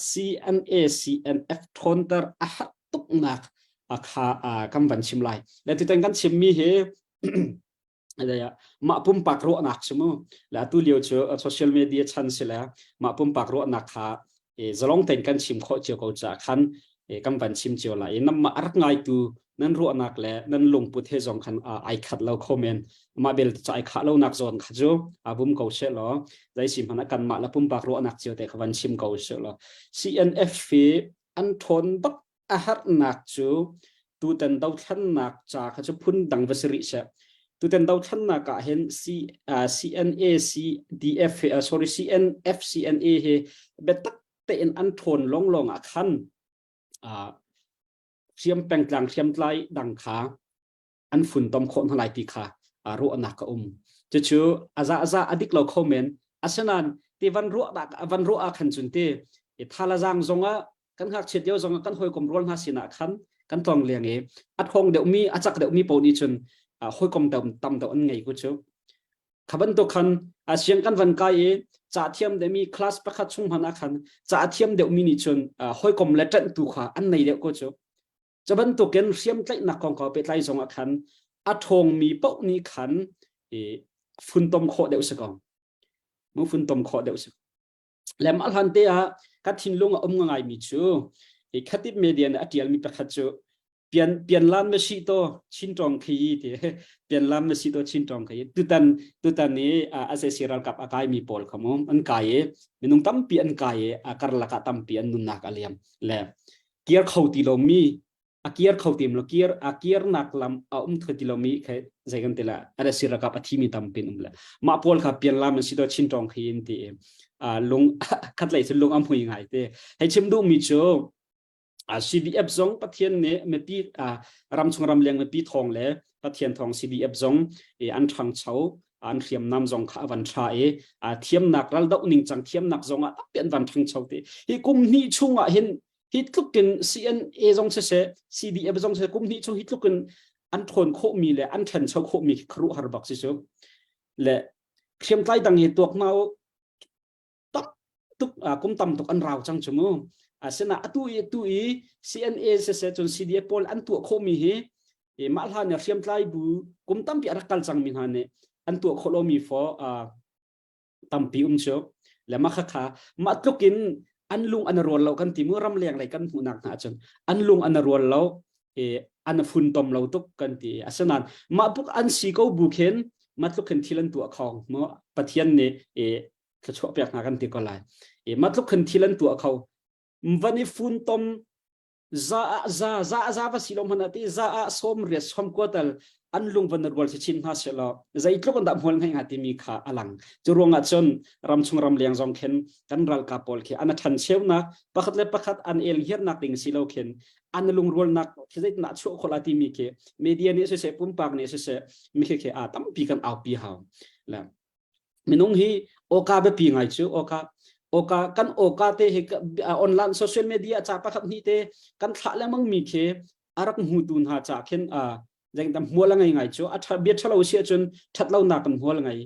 CNA CNF ṭhawnter a herh tuknak kha kan van chim lai. Le tutan kan chimmi hi mah pumpak ruahnak si mu. Le atu lio cu social media chan si le mah pumpak ruahnak kha zalong tein kan chim khawh cio ko caah khan kan van chim cio lai i nanmah a rak ngaitu nan ruahnak le nan lungput he zong khan ai khat lo kho men. Mah belte cu ai khah lonak zawn kha cu a bum ko seh law zei si hmanh ah kanmah le pumpak ruahnak cio te kha van chim ko seh law CNF hi an ṭhawn bak a harnak cu tutan dothlennak ca kha cu phun dang va si rih seh. Tutan dothlennak ah hin C, uh, CNA CDF uh, sorry CNF CNA hi biatak tein an ṭhawn lawnglawng ah khan uh, hriam pengtlang hriamtlai dang kha an funtom khawh hna lai ti kha ruahnak a um. Cucu a za za a dik lo kho men. Asinain ti van ruah van ruah ah khan cun ti thalazang zongah kan ngakchiat lio zongah kan hawikom rual hna sinah khan kan tlong leng i a thawng deuhmi a cak deuhmi paoh nih cun hawikom tam deuh an ngei ku cu. Kha bantuk khan siang kan van kai i ca thiam deuhmi class pakhat chung hmanh ah khan ca thiam deuhmi nih cun hawikom le ṭanhtu kha an nei deuh ko cu. Cu bantukin hriamtlaihnak kongkau pehtlai zongah khan a ṭhawngmi paoh nih khan i funtom khawh deuh si ko. Mu funtom khawh deuh si. Le mah hlan te ah ka thinlung a um ngaimi cu i khatip media nih a ṭialmi pakhat cu pian pian lam na si to chin tong khi ti pian lam na si to chin tong khi tutan tutan i SAC ralkap a kaimi pawl kha mu an kai i minung tampi an kai i a karlak ah tampi an nunnak a liam le kir kho ti lomi a kir kho ti lo kir a kirnak lam a um kho ti lomi khe zei kan ti la RSC ralkap a thimi tampi um le mah pawl kha pian lam an si to chin tong khi in ti a lung khat lei cu lung a hmui ngai te hei chim duh mi cu CDF zong Pathian nih mipi ramchung ramleng mipi thawng le Pathian thawng CDF zong an ṭhangcho an hriamnam zong kha a van ṭha i thiamnak raldoh ningcang thiamnak zong ah tampi an van ṭhangcho ti hi kum hnih chung ah hin hi tluk in CNA zong siseh CDF zong siseh kum hnih chung hi tluk in an ṭhawn khawhmi le an ṭhancho khawhmi khi khuaruahhar bak si cu le hriamtlai dang hi tuak hna u tam tuk kum tam tuk an rau cang cu mu asina atu i tu i CNA siseh cun CDF pawl an tuah khawhmi hi mah hlan nih hriamtlai bu kum tampi a rak kal cangmi hna nih an tuah khawh lomi fo tampi um cu le mah khakha mah tluk in an lung an rual lo kan ti mu ramleng lei kan hmuhnak hna ahcun an lung an rual lo i an funtom lo tuk kan ti asinain mah tluk an si ko bu khin mah tluk khin thil an tuah kho mu Pathian nih i thluachuah pek hna kan ti ko lai i mah tluk khin thil an tuah kho van i funtom za ah za za ah za va si lo hmanh ah ti za ah sawm riat sawm kua tal an lung van rual si chin hna seh law zeitluk an dah hmual ngei hnga timi kha a lang cu ruangah cun ramchung ramleng zong khin kan ralkap pawl khi an ṭhan cheunak pakhat le pakhat an el hiarnak ding si lo khin an lungrualnak khi zeitindah chuah khawh la timi khi media nih siseh pumpak nih siseh mi khi khi a tampi kan aupi hau le minung hi awka biapi ngai cu awka awka kan awka te hi online social media ca pakhat hnih te kan thlah lengmang mi khi a rak hmutu hna ca khin zengdam hmual a ngei ngai cu a tha bia thalo si ahcun that lonak kan hmual ngai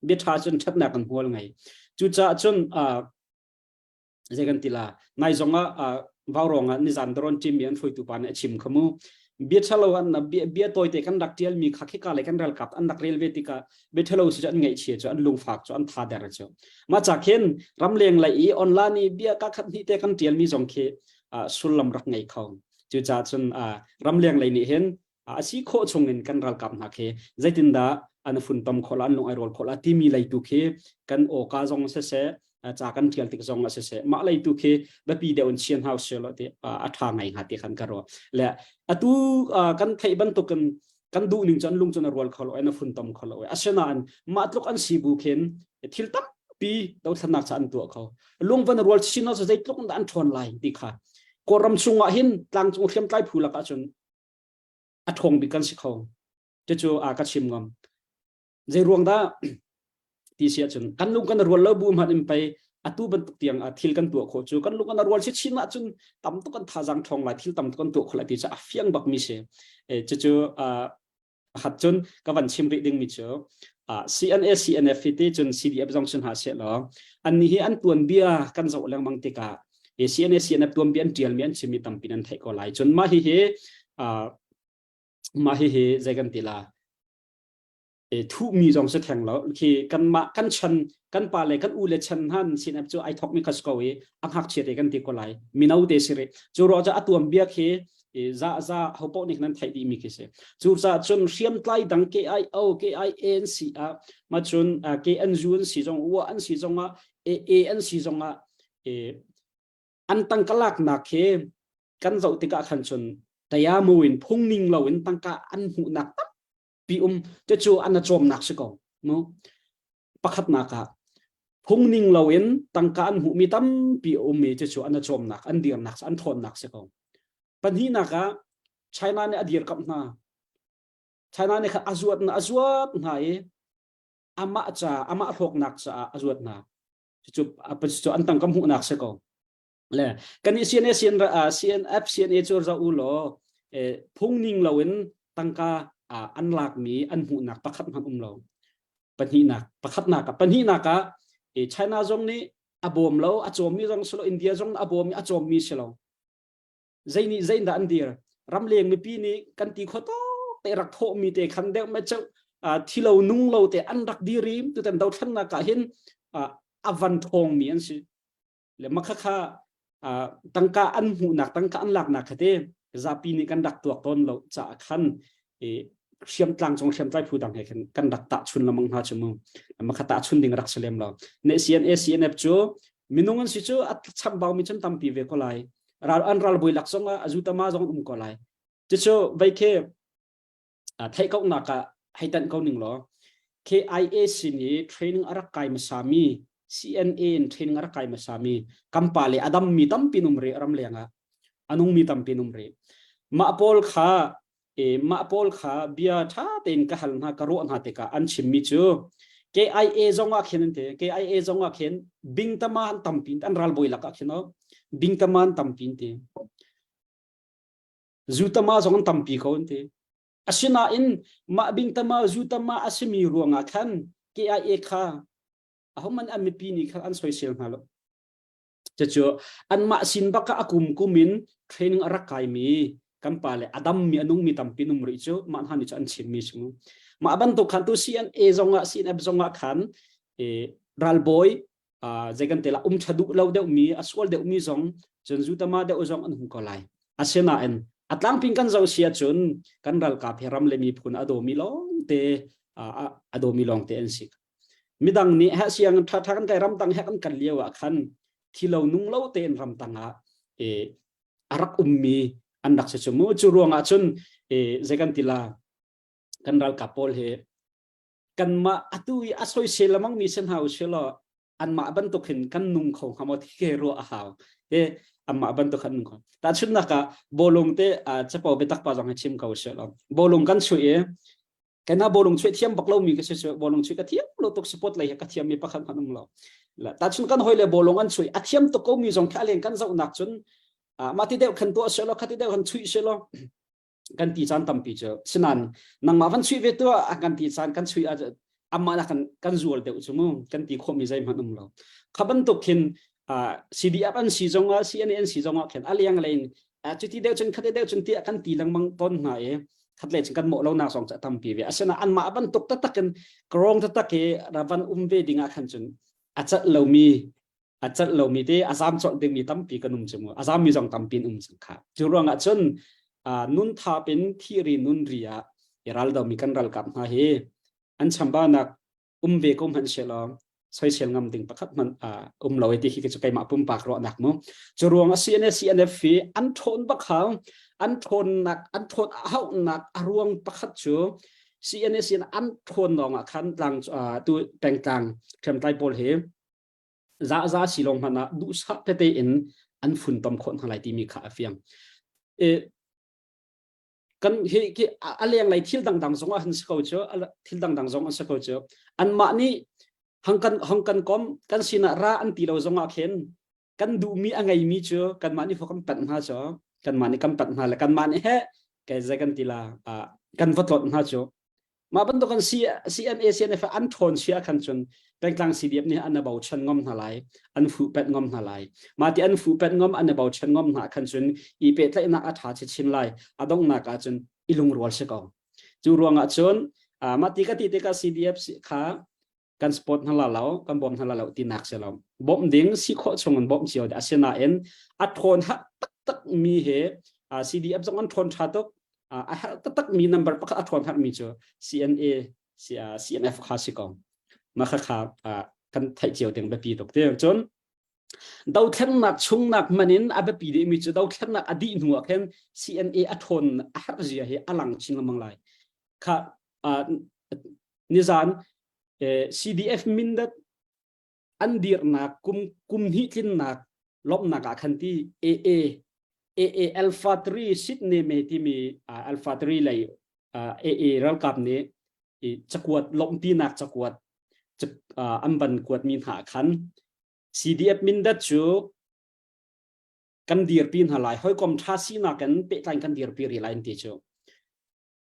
bia tha cun thatnak kan hmual ngai cucaah cun zei kan ti la nai zong ah vaurawng ah nizan daron team mi an hruaitu pa nih a chim kha mu bia ṭhalo an bia, bia tawite kan rak ṭial mi kha khika le kan ralkap an rak rel ve tikah bia ṭhalo si cu an ngaihchia cu an lungfak cu an tha der cu mah ca khin ramleng lei i online i bia ka khat hnih te kan ṭial mi zong khi sullam rak ngei kho cucaah cun ramleng lei nih hin a si khawh chung in kan ralkap hna khi zeitindah an funtom khawh la an lung ai rawl khawh la timi lei tu khi kan awka zong siseh ca kan ṭial tik zong ah siseh mah lei tu khi biapi deuh in chian hau seh law ti a ṭha ngai hnga ti khan ka ruah le atu kan theih bantukin kan duh ning cu an lung cun a rual kho lo an a funtom kho lo asinain mah tluk an si bu khin thil tampi dothlennak ca an tuah kho lung van rual chin lo zeitluk in dah an ṭhawn lai ti kha Kawlram chungah hin tlangcung hriamtlai phu lakah cun a ṭhawng bik kan si kho cucu a ka chim ngam zei ruang dah ti si ahcun kan lung kan rual lo bu hmanh in pei atu bantuk tiang ah thil kan tuah khawh cu kan lung kan rual si chin ahcun tam tuk kan thazaang ṭhawng lai thil tam tuk kan tuah khawh lai ti cu a fiang bak mi si cucu pakhat cun ka van chim rih ding mi cu CNA CNF hi ti cun CDF zong sun ha seh law annih hi an tuanbia kan zoh lengmang tikah. CNA CNF tuanbia an tial mi an chim mi tampi nan theih ko lai. Cun mah hi hi mah hi hi zei kan ti la thuhmi zong si theng lo khi kanmah kan chan kan pa le kan u le chan han sin cu ai thok mi kha ko i a ngakchia te kan ti ko lai mino te si ri cu ro cha atuam bia khi za za ho po nih nan theih dih mi khi si cu ca cun hriamtlai dang KIO KINC a ma cun KNU an si zong ua an si zong ah AA an si zong ah an tangka laknak khi kan zoh tikah khan cun tayamu in phung ning lo in tangka an hmuhnak pi um te cu an cawmnak si ko mu pakhatnak ah phungning loin tangka an hmuhmi tampi a um i cucu an cawmnak an dirnak an thawnnak si ko pahnihnak ah China nih a dirkamh hna China nih khan a zuat a zuat hna i amah ca amah hlawknak caah a zuat hna cucu cu an tangka hmuhnak si ko Le kan i CNA CNF CNA cu zoh u law phungning loin tangka an lakmi an hmuhnak pakhat hmanh um lo. Pahnihnak pakhatnak ah pahnihnak ah China zong nih a bawm lo a cawmmi zong si lo India zong a bawm i a cawmmi si lo. Zei nih zei dah an dir ramleng mipi nih kan ti kho tawk te rak thawhmi te khan deuh me cheu thilo nung lo te an rak dir i tutan dothlennak ah hin a van thawngmi an si. Le makhakha tangka an hmuhnak tangka an laknak kha te zapi nih kan rak tuak tawn lo caah khan hriamtlang cung hriamtlai phu dang he khan kan rak tahchun lamang hna chu mu makha tahchun ding rak si lem lo ne CNA CNF cu minung an si cu a chambau mi cun tampi ve ko lai ral an ral bui lak zong ah azutama zong um ko lai cucu vei khi theih ko nak ah hei tanh ko ning law KIA sin i training a rak kai hmasa mi CNA in training a rak kai hmasa mi kampa le a dam mi tampi num ri ram leng ah anung mi tampi num ri mah pawl kha e mah pawl kha bia tha tein ka hal hna ka ruah hna tikah an chim mi cu KIA zong ah khin an te KIA zong ah khin bingtama an tampi an ralbawi lak ah khin o bingtama an tampi te Zutama zong an tampi ko an ti. Asinain mah bingtama zutama a simi ruangah khan KIA kha ahohmanh an mipi nih khan an soisel hna lo. Cucu anmah sin bak ah a kum kum in training a rak kaimi kan pa le a dammi a nungmi tampi num rih cu mah hna nih cu an chimmi si mu. Mah bantuk khan tu CNA zong ah CNF zong ah khan ralbawi zei kan te la um tha duh lo deuh mi a sual deuh mi zong cun zutama deuh zong an hung ko lai asinain a tlangping kan zo sia cun kan ralkap he ram le miphun a dawmi lawng te a dawmi lawng te an si midang nih ha siang tha tha kan kai ramtang he kan kan lio ah khan thilo nung lo tein ramtang ah e a rak ummi an rak si chu mu cu ruangah cun e zei kan tila kan ralkap pawl he kanmah atu i a soisel lamang mi si hna usih law anmah bantuk hin kan nung kho hnga maw ti ke ruah a hau e anmah bantuk kan nung kho tahchunhnak ah bawlung te capo biatak pa zong hi chim ko usih law bawlung kan chuih i kana bawlung chuih thiam bak lo mi ka si cu bawlung chuih ka thiam lo tuk sport lei ka thiam mi pakhat hmanh um lo tahchun kan hoi le bawlung an chuih a thiam tuk ko mi zong kha a leng kan zohnak cun mah ti deuh khan tuah seh law khati deuh khan chuih seh law kan ti caan tampi cu sinan nangmah van chuih ve tuah a kan ti caan kan chuih ah amah lah kan kan zual deuh cu mu kan ti khawhmi zeihmanh um lo kha bantuk khin CDF an si zong ah CNA an si zong ah khin a leng lein cuti deuh cun khate deuh cun tiah kan ti lengmang ton hna i khat le cun kan mawh lo nak zong cu tampi ve asina anmah bantuk taktak in krong taktak i ravan um ve ding ah khan cun a cat lomi a celh lomi te a zam colh dingmi tampi kan um cu mu a zammi zong tampi in um cang kha cu ruangah cun nun thap in thiri nun ri ah i raldomi kan ralkap hna hi an chambaunak um ve ko hmanh she law soisel ngam ding pakhat hmanh um lo ti hi cu keimah pumpak ruahnak mu cu ruang a CNA CNF hi an ṭhawn bak hau an ṭhawnnak an ṭhawn a hauhnak a ruang pakhat cu CNA CNF an ṭhawn lawng ah khan tlang tu pengtlang ṭhiamtlai pawl hi za za si lawng hmanh ah duhsah tete in an funtom khawh hna lai timi kha a fiang. E, kan hi ki a lenglei thil dangdang zong ah han si ko cu thil dangdang zong an si ko cu anmah nih hang kan hang kan kom kan sinah ra an ti lo zong ah khin kan duhmi a ngeimi cu kanmah nih kan panh hna cu kanmah nih kan panh hna le kanmah nih he kai zai kan ti la kan va tlawt hna cu. Mah bantukin CNA CNF an ṭhawn sia khan cun pengtlang CDF nih an bochan ngam hna lai, an fuhpet ngam hna lai. Mah ti an fuhpet ngam, an bochan ngam hna khan cun i pehtlaihnak a ṭha chinchin lai. A donghnak ah cun i lungrual si ko. Cu ruangah cun mah ti ka ti tikah CDF kha kan support hna la lo, kan bawm hna la lo tinak si lo. Bawmh ding si khawh chung in bawmh cio asinain a ṭhawn taktak mi he CDF zong an ṭhawn ṭha tuk. A herh taktak mi number pakhat a ṭhawn herh mi cu CNA CNF kha si ko. Mah kha kha kan theih cio ding biapi tuk ti. Cun dothlennak chungnak man in a biapi dih mi cu dothlennak a dih hnu ah khin CNA a ṭhawn a herh zia hi a lang chin lengmang lai. Kha nizan CDF Mindat an dirnak kum kum hnih tlinnak lawmhnak ah khan ti AA AA Alpha 3 Sydney me timi Alpha 3 lei AA ralkap nih cakuat lawmhpinak cakuat an van kuatmi hna khan CDF Mindat cu kan dirpi hna lai hawikom ṭha sinak in pehtlai kan dirpi rih lai an ti cu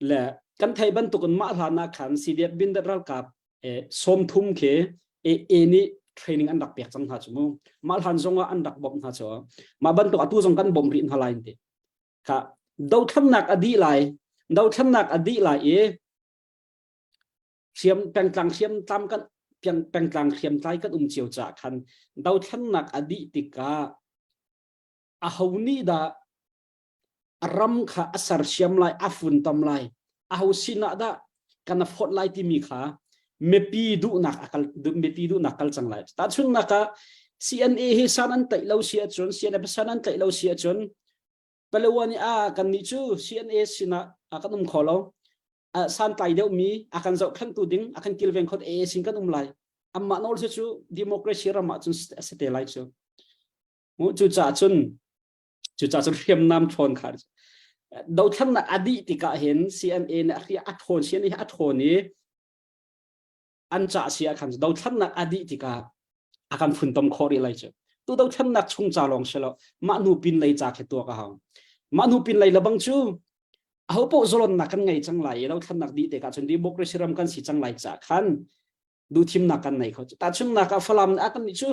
Le kan theih bantukin mah hlan ah khan CDF Bindat ralkap 30 khi AA nih training an rak pek cang hna cu mu. Mah hlan zong ah an rak bawmh hna cu. Mah bantuk atu zong kan bawmh rih hna lai ti. Kha dothlannak a dih lai, dothlannak a dih lai i hriam pengtlang hriamtlam kan pengtlang hriamtlai kan um cio caah khan dothlannak a dih tikah aho nih dah a ram kha a sersiam lai, a funtom lai, aho sinah dah kan a phawt lai timi kha mipi duhnak a kal mipi duhnak kal cang lai. Tahchunhnak ah CNA hi san an tlaih lo si ahcun CNF san an tlaih lo si ahcun Palawa nih a kan nih cu CNA sinah a kan um kho lo. Santlai deuhmi a kan zohkhenhtu ding a kan kilveng khot AA sin kan um lai. Amah nawl cu democracy ram ah cun a si te lai cu. Cucaah cun Cucaah cun hriamnam ṭhawn kha dothlannak a dih tikah hin CNA nih a ṭhawn CNA hi a ṭhawn i an cah si ah khan dothlannak a dih tikah a kan funtom khawh rih lai cu. Tu dothlannak chung ca lawng si lo mah hnu pin lei ca khi tuak a hau. Mah hnu pin lei lebang cu aho paoh zalonnak kan ngei cang lai i dothlannak dih tikah cun democracy ram kan si cang lai ca khan duhthimnak kan nei kho. Tahchunhnak ah Falam ah kan nih cu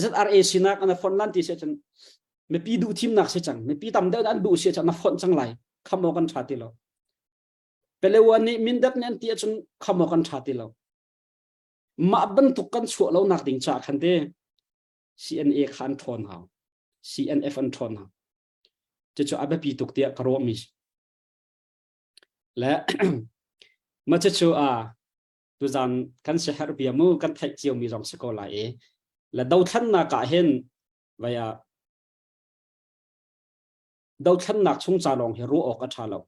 ZRA sinak an fonh lan ti si cun mipi duh thimnak si cang mipi tam deuh an duh si cun na fonh cang lai kham awk kan tha ti lo Pelewa nih Mindat nih an ti ahcun kham awk kan tha ti lo mah bantuk kan chuah lo nak ding ca khan te CNA kha an ṭhawn hau CNF an ṭhawn hau cucu a biapi tuk tiah ka ruah mi le ma cucu a tuzan kan siaherh bia mu kan theih cio mi zong si ko lai i le dothlannak ah hin vaya dothlannak chung ca lawng hi ruah awk a tha lo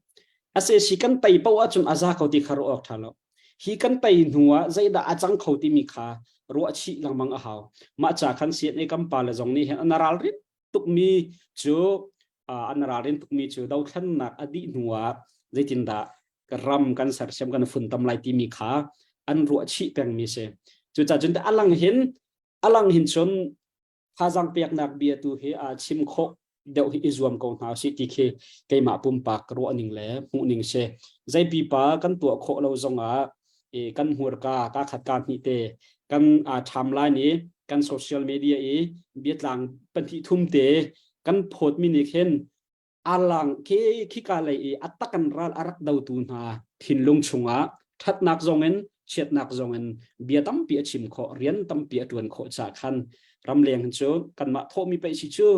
SAC kan tei paoh ahcun a za ko ti kha ruah awk tha lo hi kan tei hnu ah zeidah a cang kho timi kha ruah chih lengmang a hau mah ca khan CNA kan pa le zong nih hin an ralrin tukmi cu an ralrin tukmi cu dothlannak a dih hnu ah zeitindah ka ram kan sersiam kan funtam lai timi kha an ruah chih pengmi si cucaah cun alang hin alang hin cun thazang peknak bia tu hi a chim khawh deuh hi i zuam ko hna si ti khi keimah pumpak ruah ning le hmuh ning si zei pipa kan tuah khawh lo zongah i kan hmurka ka khat ka hnih te kan ṭham lai ni kan social media i biatlang pahnih thum te kan phawt mi nih khin alang khi khika lei i a takan ral a rak dotu hna thinlung chungah ṭhatnak zongin chiatnak zongin bia tampi a chim khawh rian tampi a ṭuan khawh ca khan ramleng cu kanmah thawhmi pei si cu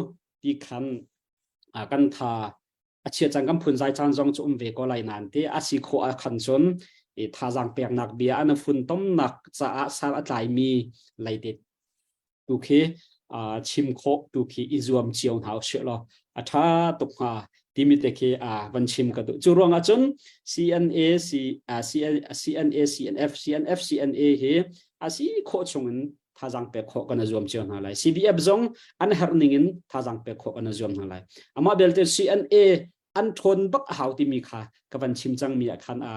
ti khan kan tha a chia cang kan phunzai caan zong cu um ve ko lai nain ti a si khawh ah khan cun i thazaang peknak bia an funtomnak caah sal a tlaimi leite tu khi chim khawh tu khi i zuam cio hna usih law a ṭha tuk hnga timi te khi van chim ka duh. Cu ruangah cun CNA, C, CNA, CNF, CNF, CNA hi a si khawh chungin thazaang pek khawh kan i zuam cio hna lai. CDF zong an herh ning in thazaang pek khawh kan i zuam hna lai. Amah belte CNA an ṭhawn bak a hau timi kha ka van chim cangmi ah khan a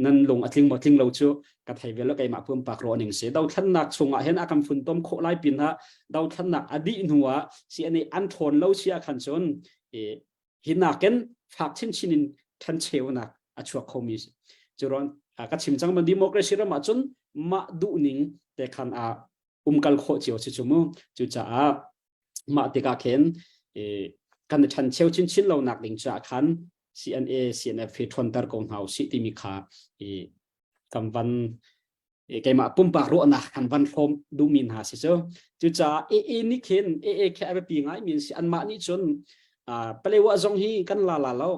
nan lung a tling maw tling lo cu ka thei ve lo keimah pumpak ruah ning si dothlannak chungah hin a kan funtom khawh lai pin ah dothlannak a dih hnu ah CNA an ṭhawn lo si ah khan cun hi nakin fak chinchin in ṭhancheunak. A chuak khomi cu ron ka chim cang ban democracy ram ah cun mah duh ning te khan a umkal khawh cio si chu mu. Cucaah mah tikah khin kan i ṭhan cheu chinchin lo nak ding caah khan CNA CNF hi ṭhawnter ko hna usih timi kha kan van keimah pumpak ruahnak kan van hrawm duhmi hna si cu. Cucaah AA nih khin AA khi a biapi ngai mi si. Anmah nih cun Palewa zong hi kan la la lo,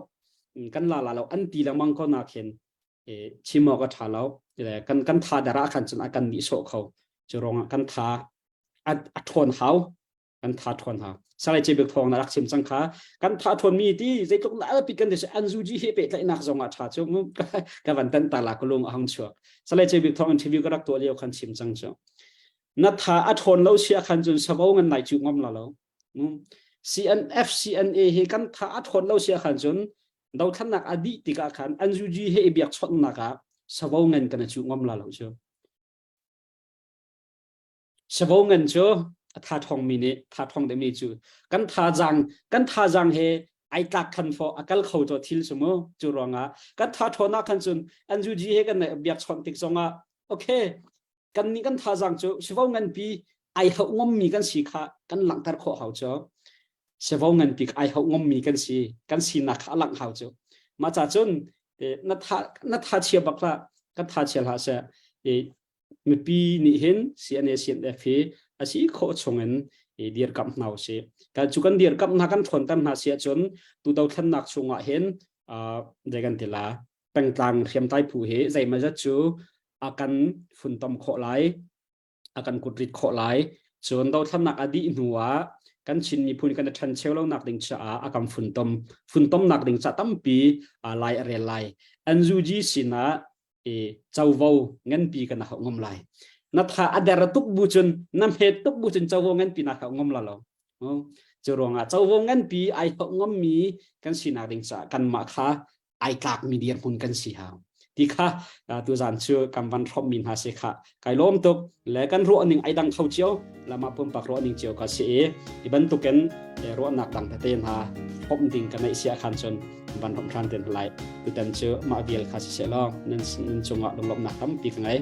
kan la la lo an ti lengmang ko na khin chim awk a ṭha lo. Kan kan tha dara khan cun a kan nih sawh kho. Cu ruangah kan tha a ṭhawn hau, kan tha ṭhawn hau. Salai Cebik thawng na rak chim cang kha. Kan tha ṭhawn mi ti zeitluk na alpi kan ti an zuji he pehtlaihnak zong ah ṭha cu ka van tan ta la ka lung a hang chuak. Salai Cebik thawng interview ka rak tuah lio khan chim cang cu. Na tha a ṭhawn lo sia khan cun savo ngan nai cu ngam la lo. CNF CNA hi kan tha a ṭhawn lo sia khan cun dothlannak a dih tikah khan an zuji he i biak chawnhnak ah savo ngan kan cu ngam la lo cu. Savo ngan cu a tha ṭhawngmi nih tha ṭhawng deuhmi cu kan thazaang kan thazaang he ai tlak khan fo a kal kho to thil cu mu. Cu ruangah kan tha ṭhawn ah khan cun an zuji he kan biak chawnh tik zongah okay kan nih kan thazaang cu savo nganpi ai hauh ngommi kan si kha kan langhter khawh hau cu. Savo nganpi ai hauh ngommi kan si kan sinak kha a langh hau cu. Mah ca cun na tha na tha chia bak hlah, kan tha chia hlah seh. Mipi nih hin CNA CNF hi a si khawh chungin dirkamh hna usih. Kan cu kan dirkamh hna kan ṭhawnter hna si ahcun tu dothlennak chungah hin zei kan ti la pengtlang hriamtlai phu hi zeimawzat cu a kan funtom khawh lai, a kan kutrit khawh lai. Cun dothlennak a dih hnu ah kan Chin miphun kan i ṭhencheu lonak ding caah a kan funtom funtomnak ding ca tampi lai a rel lai. NUG sinah i covo nganpi kan hauh ngam lai. Na tha a der tuk bu cun, na hmet tuk bu cun covo nganpi na hauh ngam la lo. Cu ruangah covo nganpi ai hauh ngammi kan sinak ding caah kanmah kha ai tlakmi dirhmun kan si hau ti kha tuzan cu kan van hrawmmi hna si kha. Kai lawm tuk le kan ruah ning ai dang kho cio lama pumpak ruah ning cio ka si i i bantukin ruahnak dang tete hna hrawm ding ka neih sia khan cun van hrawm hran ten lai. Tutan cu mah vial kha si seh law nan nan cungah lunglawmhnak tampi ka ngei.